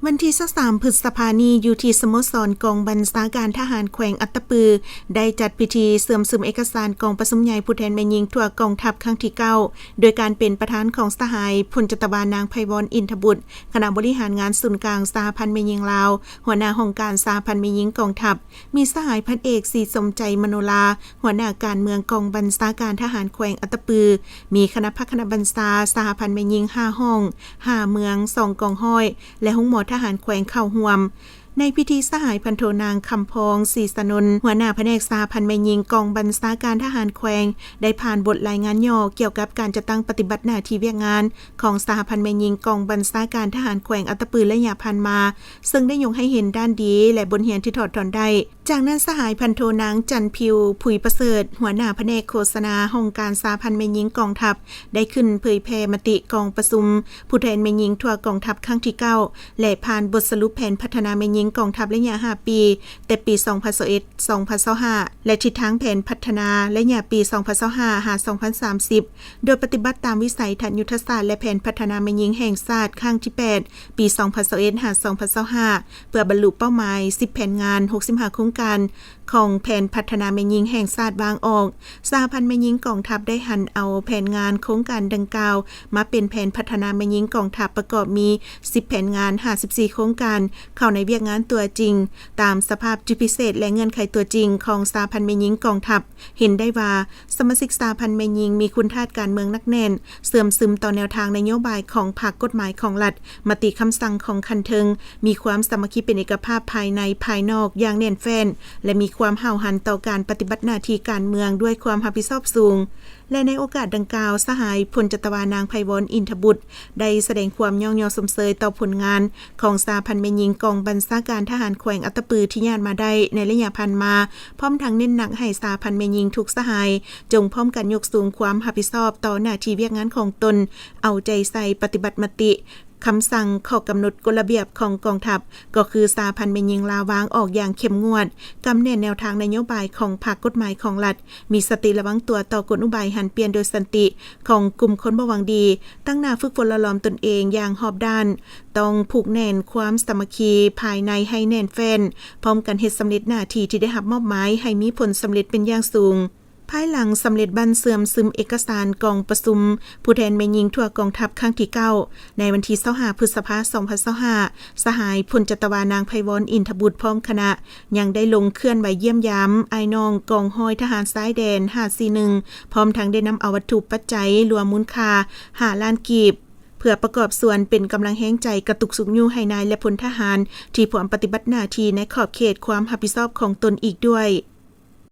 ວັນທີຊາວສາມ ພຶດສະພານີ້ ຢູ່ທີ່ສະໂມສອນກອງບັນຊາການທະຫານແຂວງອັດຕະປື ໄດ້ຈັດພິທີເຊື່ອມຊຶມເອກະສານກອງປະຊຸມໃຫຍ່ຜູ້ແທນແມ່ຍິງທົ່ວກອງທັບຄັ້ງທີເກົ້າ ໂດຍການເປັນປະທານຂອງສະຫາຍພົນຈັດຕະວານາງ ໄພວອນ ອິນທະບຸດ ຄະນະບໍລິຫານງານສູນກາງສະຫະພັນແມ່ຍິງລາວ, ຫົວໜ້າຫ້ອງການສະຫະພັນແມ່ຍິງກອງທັບ, ມີສະຫາຍພັນເອກ ສີສົມໃຈ ມະໂນລາ ຫົວໜ້າການເມືອງກອງບັນຊາການທະຫານແຂວງອັດຕະປື, ມີຄະນະພັກຄະນະບັນຊາສະຫະພັນແມ່ຍິງຫ້າຫ້ອງ, ຫ້າເມືອງ, ສອງກອງຮ້ອຍ ແລະ ໂຮງໝໍທະຫານແຂວງເຂົ້າຮ່ວມ. ໃນພິທີ ສະຫາຍພັນໂທນາງ ຄຳພອງ ສີສະໜົນ ຫົວໜ້າພະແນກສະຫະພັນແມ່ຍິງກອງບັນຊາການທະຫານແຂວງ ໄດ້ຜ່ານບົດລາຍງານຫຍໍ້ກ່ຽວກັບການຈັດຕັ້ງປະຕິບັດໜ້າທີ່ວຽກງານຂອງສະຫະພັນແມ່ຍິງກອງບັນຊາການທະຫານແຂວງອັດຕະປືໄລຍະຜ່ານມາ, ເຊິ່ງໄດ້ຍົກໃຫ້ເຫັນດ້ານດີ ແລະ ບົດຮຽນທີ່ຖອດຖອນໄດ້. ຈາກນັ້ນ ສະຫາຍພັນໂທນາງ ຈັນພິວ ຜຸຍປະເສີດ ຫົວໜ້າພະແນກໂຄສະນາຫ້ອງການສະຫະພັນແມ່ຍິງກອງທັບ ໄດ້ຂຶ້ນເຜີຍແຜ່ມະຕິກອງປະຊຸມຜູ້ແທນແມ່ຍິງທົ່ວກອງທັບຄັ້ງທີເກົ້າ ແລະ ຜ່ານບົດສະຫຼຸບແຜນພັດທະນາແມ່ຍິງກອງທັບໄລຍະຫ້າປີ ແຕ່ປີສອງພັນຊາວເອັດ ສອງພັນຊາວຫ້າ ແລະ ທິດທາງແຜນພັດທະນາໄລຍະປີສອງພັນຊາວຫ້າ ຫາ ສອງພັນສາມສິບ ໂດຍປະຕິບັດຕາມວິໄສທັດຍຸດທະສາດ ແລະ ແຜນພັດທະນາແມ່ຍິງແຫ່ງຊາດຄັ້ງທີແປດ ປີສອງພັນຊາວເອັດ ຫາ ສອງພັນຊາວຫ້າ ເພື່ອບັນລຸເປົ້າໝາຍສິບແຜນງານ ຫົກສິບຫ້າໂຄງການຂອງແຜນພັດທະນາແມ່ຍິງແຫ່ງຊາດວາງອອກ. ສະຫະພັນແມ່ຍິງກອງທັບໄດ້ຫັນເອົາແຜນງານໂຄງການດັ່ງກ່າວມາເປັນແຜນພັດທະນາແມ່ຍິງກອງທັບ ປະກອບມີສິບແຜນງານ ຫ້າສິບສີ່ໂຄງການ ເຂົ້າໃນວຽກງານຕົວຈິງ ຕາມສະພາບຈຸດພິເສດ ແລະ ເງື່ອນໄຂຕົວຈິງຂອງສະຫະພັນແມ່ຍິງກອງທັບ. ເຫັນໄດ້ວ່າ ສະມາຊິກສະຫະພັນແມ່ຍິງມີຄຸນທາດການເມືອງໜັກແໜ້ນ, ເຊື່ອມຊຶມຕໍ່ແນວທາງນະໂຍບາຍຂອງພັກ, ກົດໝາຍຂອງລັດ, ມະຕິຄຳສັ່ງຂອງຂັ້ນເທິງ, ມີຄວາມສາມັກຄີເປັນເອກະພາບພາຍໃນພາຍນອກຢ່າງແໜ້ນແຟ້ນ ແລະ ມີຄວາມຫ້າວຫັນຕໍ່ການປະຕິບັດໜ້າທີ່ການເມືອງດ້ວຍຄວາມຮັບຜິດຊອບສູງ. ແລະ ໃນໂອກາດດັ່ງກ່າວ, ສະຫາຍພົນຈັດຕະວານາງ ໄພວອນ ອິນທະບຸດ ໄດ້ສະແດງຄວາມຍ້ອງຍໍຊົມເຊີຍຕໍ່ຜົນງານຂອງສະຫະພັນແມ່ຍິງກອງບັນຊາການທະຫານແຂວງອັດຕະປືທີ່ຍາດມາໄດ້ໃນໄລຍະຜ່ານມາ, ພ້ອມທັງເນັ້ນໜັກໃຫ້ສະຫະພັນແມ່ຍິງທຸກສະຫາຍ ຈົ່ງພ້ອມກັນຍົກສູງຄວາມຮັບຜິດຊອບຕໍ່ໜ້າທີ່ວຽກງານຂອງຕົນ, ເອົາໃຈໃສ່ປະຕິບັດມະຕິ, ຄຳສັ່ງ, ຂໍ້ກຳນົດ, ກົດລະບຽບຂອງກອງທັບ, ກໍຄືສະຫະພັນແມ່ຍິງລາວວາງອອກຢ່າງເຂັ້ມງວດ, ກຳແໜ້ນແນວທາງນະໂຍບາຍຂອງພັກ, ກົດໝາຍຂອງລັດ, ມີສະຕິລະວັງຕົວຕໍ່ກົນອຸບາຍຫັນປ່ຽນໂດຍສັນຕິຂອງກຸ່ມຄົນບໍ່ຫວັງດີ, ຕັ້ງໜ້າຝຶກຝົນຫຼໍ່ຫຼອມຕົນເອງຢ່າງຮອບດ້ານ, ຕ້ອງຜູກແໜ້ນຄວາມສາມັກຄີພາຍໃນໃຫ້ແໜ້ນແຟ້ນ, ພ້ອມກັນເຮັດສຳເລັດໜ້າທີ່ທີ່ໄດ້ຮັບມອບໝາຍໃຫ້ມີຜົນສຳເລັດເປັນຢ່າງສູງ. ພາຍຫຼັງສຳເລັດບັ້ນເຊື່ອມຊຶມເອກະສານກອງປະຊຸມຜູ້ແທນແມ່ຍິງທົ່ວກອງທັບຄັ້ງທີເກົ້າ ໃນວັນທີຊາວຫ້າ ພຶດສະພາ ສອງພັນຊາວຫ້າ ສະຫາຍພົນຈັດຕະວານາງ ໄພວອນ ອິນທະບຸດ ພ້ອມຄະນະ ຍັງໄດ້ລົງເຄື່ອນໄຫວຢ້ຽມຢາມອ້າຍນ້ອງກອງຮ້ອຍທະຫານຊາຍແດນ ຫ້າສີ່ໜຶ່ງ ພ້ອມທັງໄດ້ນຳເອົາວັດຖຸປັດໄຈລວມມູນຄ່າ ຫ້າລ້ານກີບ ເພື່ອປະກອບສ່ວນເປັນກຳລັງແຮງໃຈກະຕຸກຊຸກຍູ້ໃຫ້ນາຍ ແລະ ພົນທະຫານທີ່ພວມປະຕິບັດໜ້າທີ່ໃນຂອບເຂດຄວາມຮັບຜິດຊອບຂອງຕົນອີກດ້ວຍ.